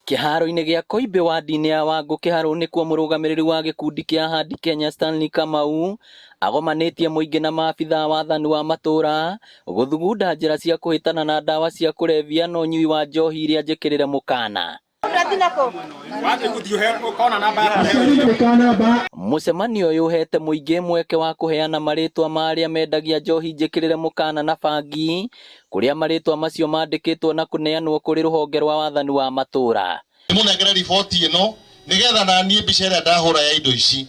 Kĩharo-inĩ gĩa Koimbĩ wadi-inĩ ya Wangũ Kĩharũ nĩkuo mũrũgamĩrĩri wa gĩkundi kĩa Ahadi Kenya Stanley Kamau agomanĩtie mũingĩ na maabithaa wathani wa matũũra gũthugunda njĩra cia kũhĩtana na ndawa cia kũrebia na ũnyui wa njohi iria njĩkĩrĩre mũkana. Mũcemanio ũyũ ũhete mũingĩ mweke wa kũheana marĩtwa ma arĩa mendagia njohi njĩkĩrĩre mũkana na bangi kũrĩa marĩtwa macio mandĩkĩtwo na kũneanwo kũrĩ rũhonge rwa wathani wa matũũra. Mũnengere riboti ĩno nĩgetha na niĩ mbica ĩrĩa ndahũra ya indo ici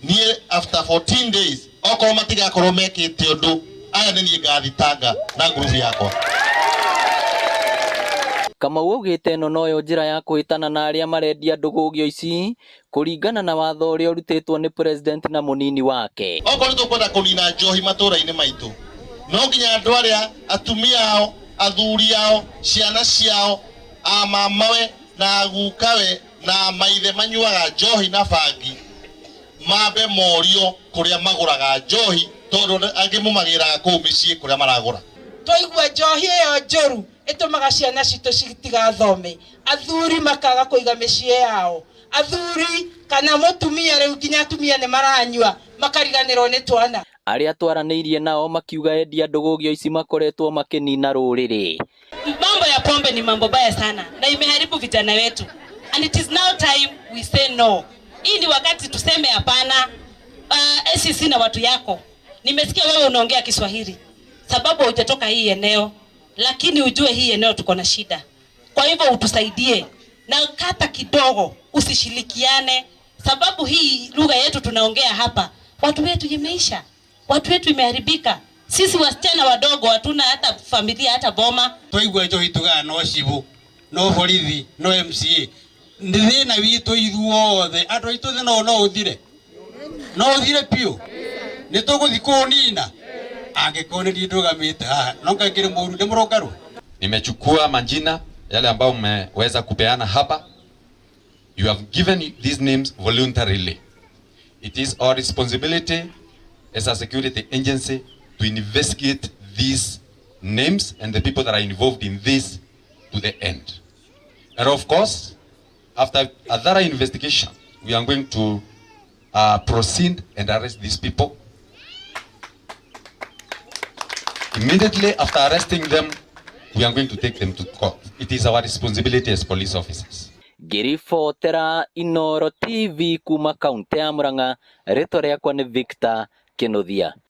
niĩ after 14 days okorwo matigakorwo mekĩte ũndũ aya nĩ niĩ ngathitanga na ngurubu yakwa. Kamau augĩte ĩno noyo njĩra ya kũhĩtana na arĩa marendia ndũgũgio ici kũringana na watho ũrĩa ũrutĩtwo nĩ president na mũnini wake. Okorwo nĩ tũkwenda kũnina njohi matũũra-inĩ maitũ no nginya andũ arĩa atumia ao athuri ao ciana ciao amamawe na agukawe na maithe manyuaga njohi na bangi mambe morio kuria maguraga njohi tondu angĩ mumagĩraga kũu mĩciĩ kũrĩa maragũra. Twaigua njohi ĩyo njũru ĩtũmaga ciana citũ citigathome, athuri makaga kũiga mĩciĩ yao, athuri kana mũtumia rĩu nginya atumia nĩ maranyua makariganĩrwo nĩ twana. Arĩa twaranĩirie nao makiuga endia ndũgũgio ici makoretwo makĩnina rũrĩrĩ. Mambo ya pombe ni mambo baya sana na imeharibu vijana wetu, and it is now time we say no. Hii ni wakati tuseme hapana. ACC na watu yako, nimesikia wewe unaongea Kiswahili sababu hujatoka hii eneo, lakini ujue hii eneo tuko na shida. Kwa hivyo utusaidie na kata kidogo, usishirikiane sababu hii lugha yetu tunaongea hapa, watu wetu imeisha, watu wetu imeharibika. Sisi wasichana wadogo hatuna hata familia hata boma. Twaigua njohi tugaga no cibũ no borithi no MCA nĩ thĩna witũ ithuothe andũ aitũ thĩna ũyũ no ũthire no ũthire biũ nĩ tũgũthiĩ kũũnina angĩkorwo nĩ niĩ ndũgamĩte haha no ngangĩrĩ mũru ndĩ mũrũngarũ. Nimechukua majina yale ambayo mmeweza kupeana hapa. You have given these names voluntarily. It is our responsibility as a security agency to investigate these names and the people that are involved in this to the end. And of course, after a thorough investigation, we are going to proceed and arrest these people. Immediately after arresting them, we are going to take them to court. It is our responsibility as police officers. Ngĩribotera Inooro TV kuma kaunti ya Murang'a, rĩtwa rĩakwa nĩ Victor Kinuthia.